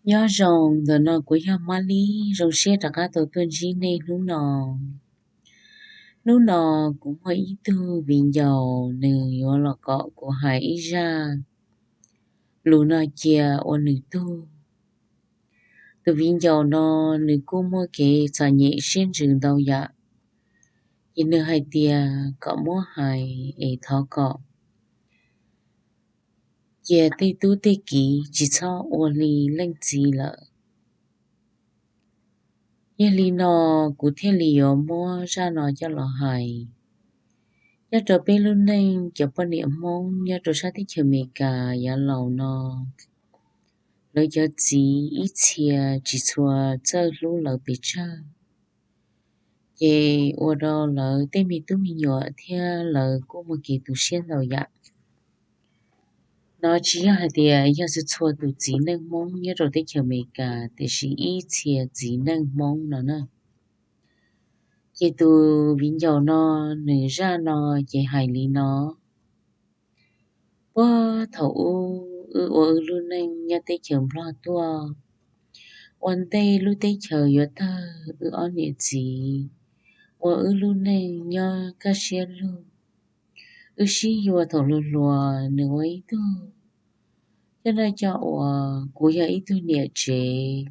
Nyob zoo, ntawm no kuv yog Mab Lib, zoo siab rov qab tau tuaj ntsib nej hnub no. Hnub no kuv muaj ib tug viv ncaus, nws yuav los kom kuv hais ib zaj lus no cia ua nws tug. Tus viv ncaus no nws kuj muaj kev txom nyem siab ntsws ntau yam, ces nws hais tias kom muab hais es thov kom cia tej tub tej kiv tsis txhob ua li leej txiv lawm. Yog li no kuv thiaj li yuav muab zaj no coj los hais. Nyob rau peb lub neej cov poj niam Hmoob nyob rau sab teb chaws Amelikas yav laus no, lawv cov txiv ib txhia tsis tshua txawj hlub lawv pes tsawg, ces ua rau lawv tej me tub me nyuam thiab lawv kuj muaj kev tu siab ntau yam. No tsis yog hais tias yog txhua txhua tus txiv neej Hmoob nyob rau teb chaws Amelikas, tiam sis ib txhia txiv neej Hmoob no na. Ces tus viv ncaus no, nws zaj no ces hais li no. Puag thaum ub wb ua wb lub neej nyob teb chaws Nplog tuaj, ua ntej lub teb chaws yuav tawg, wb ob niam txiv ua wb lub neej nyob kaj siab lug. Wb sib yuav thaum hluas hluas, nws ua ib tug coj noj coj ua, kuv yog ib tug niam tsev.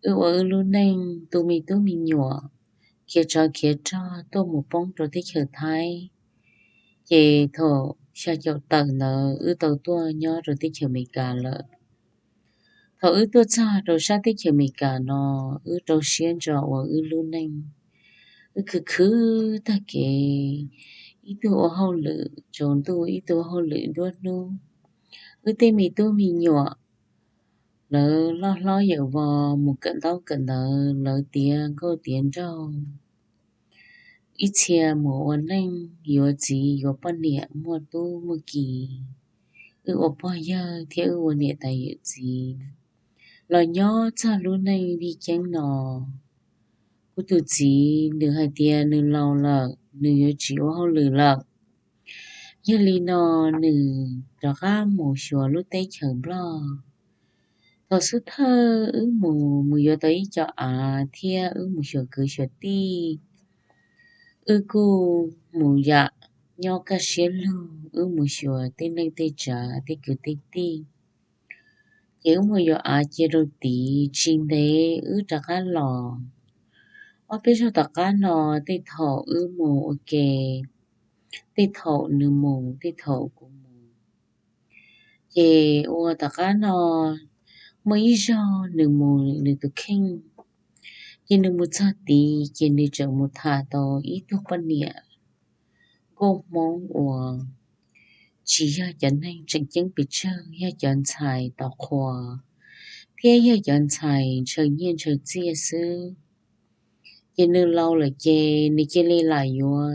Wb ua wb lub neej tu me tub me nyuam, khiav tsov khiav rog tuaj mus poob rau teb chaws Thaib. Ces thaum xya caum tawm ntawd wb tau tuaj nyob rau teb chaws Amelikas lawm. Thaum wb tuaj txog rau sab teb chaws Amelikas no, wb rau siab ntso ua wb lub neej. Wb khwv khwv tag kev, ib tug ua hauj lwm tsaus ntuj, ib tug ua hauj lwm nruab hnub. Wb tej me tub me nyuam lawv loj hlob yawm vos mus kawm ntaub kawm ntawv, lawv tiav nkauj tiav nraug, ib txhia mus ua neej yuav txiv yuav poj niam muaj tub muaj ki. Wb ua pog yawg thiab wb ua niam tais yawm txiv los nyob txog lub neej vij ceeb no. Kuv tus txiv nws hais tias nws laus lawm, nws yuav tsis ua hauj lwm lawm. Yog li no nws rov qab mus xyuas lub teb chaws Nplog. Thaum xub thawj wb mus, mus yuav tau ib co av thiab wb mus xyuas kwv xyuas tij. Wb kuj mus yam nyob kaj siab lug, wb mus xyuas tej neej tej tsav tej kwv tej tij. Ces wb mus yuav av cia rau tid, tsis ntev wb rov qab los. Ob peb zaug tom qab no, tej thaum wb mus ua ke, tej thaum nws mus, tej thaum kuv mus. Ces ua tom qab no muaj ib zaug nws mus nws tus kheej, ces nws mus txog tid ces nws tseem mus tham tau ib tug poj niam nkauj Hmoob uas tsis yog cov neeg tseem ceeb pes tsawg, yog cov ntxhais tos qhua thiab yog cov ntxhais ntshaw nyiaj ntshaw txiaj xwb. Ces nws laus lawm ces nws cia li lam yuav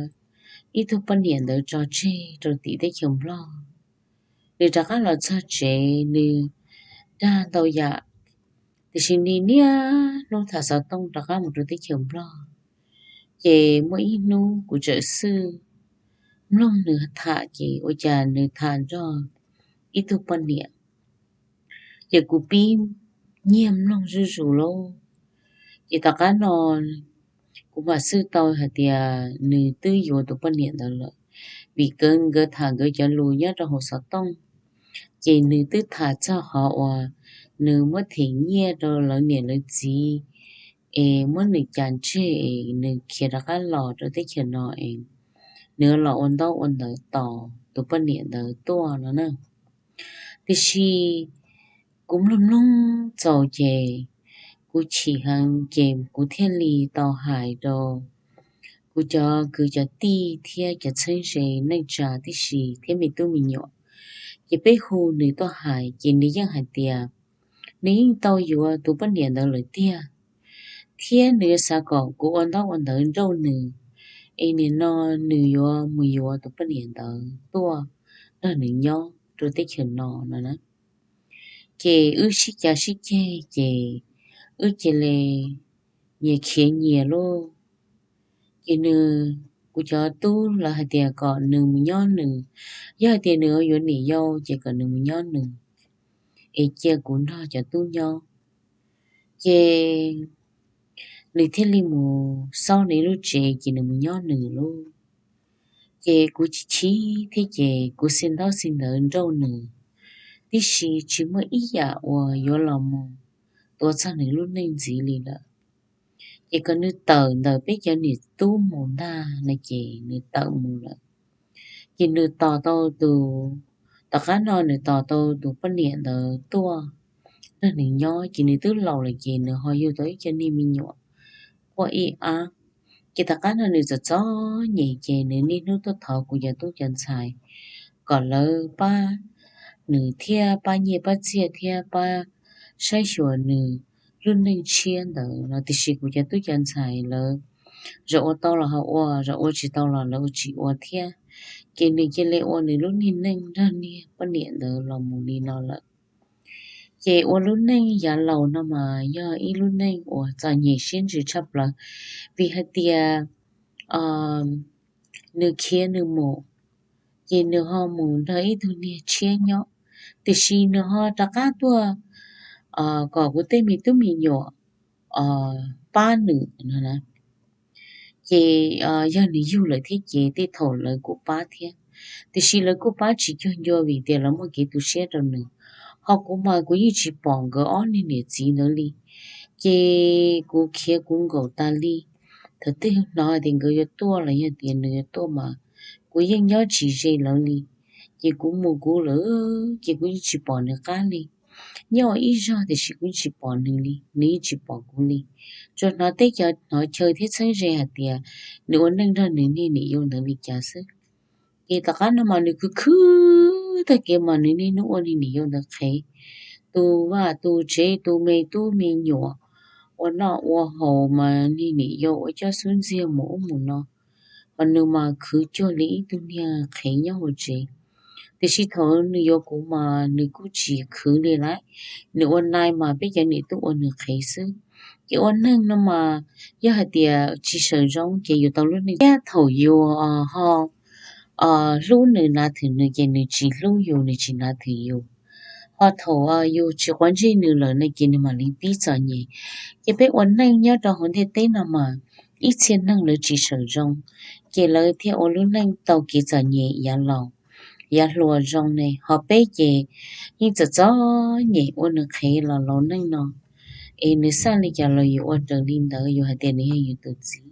ib tug poj niam ntawd tso tseg rau tim teb chaws Nplog. Nws rov qab los txog tsev, nws dag ntau yam, tiam sis nws niaj hnub tham xov tooj rov qab mus rau teb chaws Nplog. Ces muaj ib hnub kuv txawm xwj mloog nws tham ces ua cas nws tham nrog ib tug poj niam, ces kuv pib nyiag mloog zuj zus lauj. Ces tom qab no kuv mam xwj tau hais tias nws twb yuav tus poj niam ntawd lawm, vim nkawd tham nkawd cov lus nyob rau hauv xov tooj, ces nws twb tham txog qhov uas nws muab them nyiaj rau lawv niam lawv txiv, es muab nws cas ntseg es nws khiav rov qab los rau teb chaws no es nws los ua ntaub ua ntawv tos tus poj niam ntawd tuaj no na. Tiam sis kuv mloog mloog txaus ces kuv chim heev ces kuv thiaj li tau hais rau kuv cov kwv cov tij thiab cov txheeb ze neej tsa tib si thiab me tub me nyuam. Ces peb hu nws tuaj hais ces nws yeej hais tias nws yeej tau yuav tus poj niam ntawd lawm tiag, thiab nws yuav xav kom kuv ua ntaub ua ntawv nrauj nws, es nim no nws yuav mus yuav tus poj niam ntawd tuaj nrog nws nyob rau teb chaws no no na. Ces wb sib cav sib ceg ces wb cia li nyias khiav nyias lauj. Ces nws, kuv cov tub lawv hais tias kom nws mus nyob nws, yog hais tias nws yuav niam yau ces kom nws mus nyob nws. es cia kuv nrog cov tub nyob. Ces nws thiaj li mus xauj nws lub tsev ces nws mus nyob nws lub. Ces kuv chim chim thiab ces kuv xi ntaub xi ntawv nrauj nws, tiam sis tsis muaj ib yam uas yuav los mus tuav txog nws lub neej ntxiv li lawm. Ces kom nws tawm ntawm peb cov niam tub mus ntag no ces nws tawm mus lawm. Ces nws tos tau tus, tom qab no nws tos tau tus poj niam ntawd tuaj nrog nws nyob, ces nws twb laus lawm ces nws ho yug tau ib co niag me nyuam quaj ib ab. Ces tom qab no nws txom txom nyem ces nws niaj hnub tuaj thov kuv cov tub cov ntxhais kom lawv pab nws thiab pab nyiaj pab txiaj thiab pab saib xyuas nws lub neej tshiab ntawd no, tiam sis kuv cov tub cov ntxhais lawv zaum ua tau los ho ua, zaum ua tsis tau los lawv ua tsis ua thiab. Ces nws cia li ua nws lub niag neej nrog niag poj niam ntawd los mus li no lawm. Ces ua lub neej yav laus no mas yog ib lub neej uas txom nyem siab ntsws tshaj plaws, vim hais tias nws khiav nws mus, ces nws ho mus nrog ib tug niag tshiab nyob, tiam sis nws ho rov qab tuaj kom kuv tej me tub me nyuam pab nws no na. Ces yog nws yug lawm thiab ces tej thaum lawv kuj pab thiab, tiam sis lawv kuj pab tsis cuag ncua vim tias lawv muaj kev tu siab rau nws. Ho kuv mas kuv yeej tsis pom nkawd ob niag niam txiv ntawd li, ces kuv khiav kuv nkaum tas li. Thaum twg hnov tias nkawd yuav tuaj los yog tias nws yuav tuaj mas kuv yeej nyob tsis ze lawv li. Ces kuv mus kuv lawm ces kuv yeej tsis pom nws qab li. Nyob ua ib zog tiam sis kuv yeej tsis pom nws li, nws yeej tsis pom kuv li. Tsuas hnov teb cov hnov chaw thiab txheeb ze hais tias nws ua neej nrog nws niag niam yau ntawd li cas xwb. Ces tom qab no mas nws khwv khwv tag kev mas nws niaj hnub ua nws niam yau ntawd qhev, tu vaj tu tsev, tu me tub me nyuam, ua noj ua haus mas niag niam yau ua coj xub ntxiag mus ub mus no. Ho nws mas khwv cuag li ib tug niag qhev nyob hauv tsev. Tiam sis thaum nws yuav kuv mas nws kuj tsis khwv li lawm, nws ua nai mas peb cov niam tub ua nws qhev xwb. Ces ua neeg no mas yog hais tias tsis sawm zoo ces yus tau lub neej thiab thaum yus ho hlub nws hnav thwm nws ces nws tsis hlub yus, nws tsis hnav thwm yus. Ho thaum yus tsis quav ntsej nws lawm no ces nws mam li pib txom nyem. Ces peb ua neej nyob rau hauv ntiaj teb no mas ib txhia neeg lawv tsis sawm zoo, ces lawv thiaj ua lub neej tau kev txom nyem yav laus yav hluas zoo ne. Ho peb ces yeej txom txom nyem ua nws qhev los laus neej no, es nws xaj li cas los yus ua raws li ntawd, yus hais tias nws yog yus tus txiv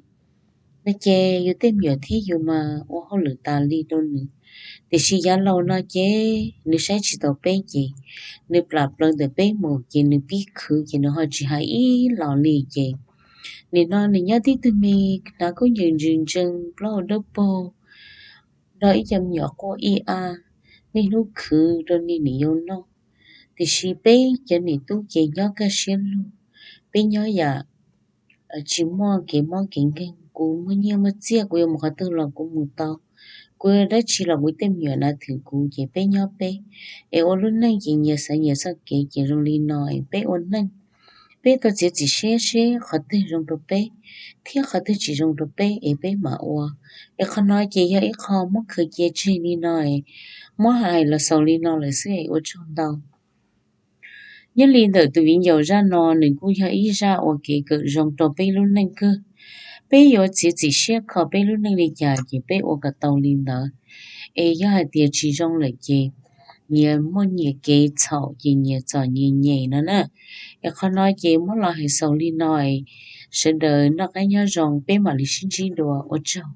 no ces yus tej me nyuam thiab yus mas ua hauj lwm tas li rau nws. Tiam sis yav laus no ces nws saib tsis taus peb ces nws plam plaws ntawm peb mus ces nws pib khwv ces nws ho tsis hais ib los li ces nim no nws nyob tib tug me hnav khaub ncaws ntsws ntsees plaub hau dawb paug nrog ib co me nyuam quaj ib a, niaj hnub khwv rau niag niam yau noj. Tiam sis peb cov niam tub ces nyob kaj siab lug, peb nyob yam tsis muaj kev mob kev nkeeg, kuv muaj nyiaj muaj txiaj kuv yuav mus qhov twg los kuv mus tau, kuv yuav dab tsi los kuv tej me nyuam hnav thwm kuv ces peb nyob peb es ua lub neej ces nyias xav nyias txoj kev ces zoo li no es peb ua neej, peb tau txiav txim siab seb qhov twg zoo rau peb thiab qhov twg tsis zoo rau peb es peb mam ua. Es qhov no ces yog ib qho muab khaws cia tseg li no es muab hais los xaus li no lawm xwb es ua tsaug ntau. Nyob li ntawm tus viv ncaus zaj no nws kuj yog ib zaj ua kev kawm zoo rau peb lub neej kawg. Peb yuav txiav txim siab kho peb lub neej li cas ces peb ua kom tau li ntawd. Es yog hais tias tsis zoo lawm ces nyias muaj nyias kev txhaum ces nyias txom nyias nyem no na. Es qhov no ces muab los hais xaus li no es sawv daws noj qab nyob zoo peb mam li sib ntsib dua, ua tsaug.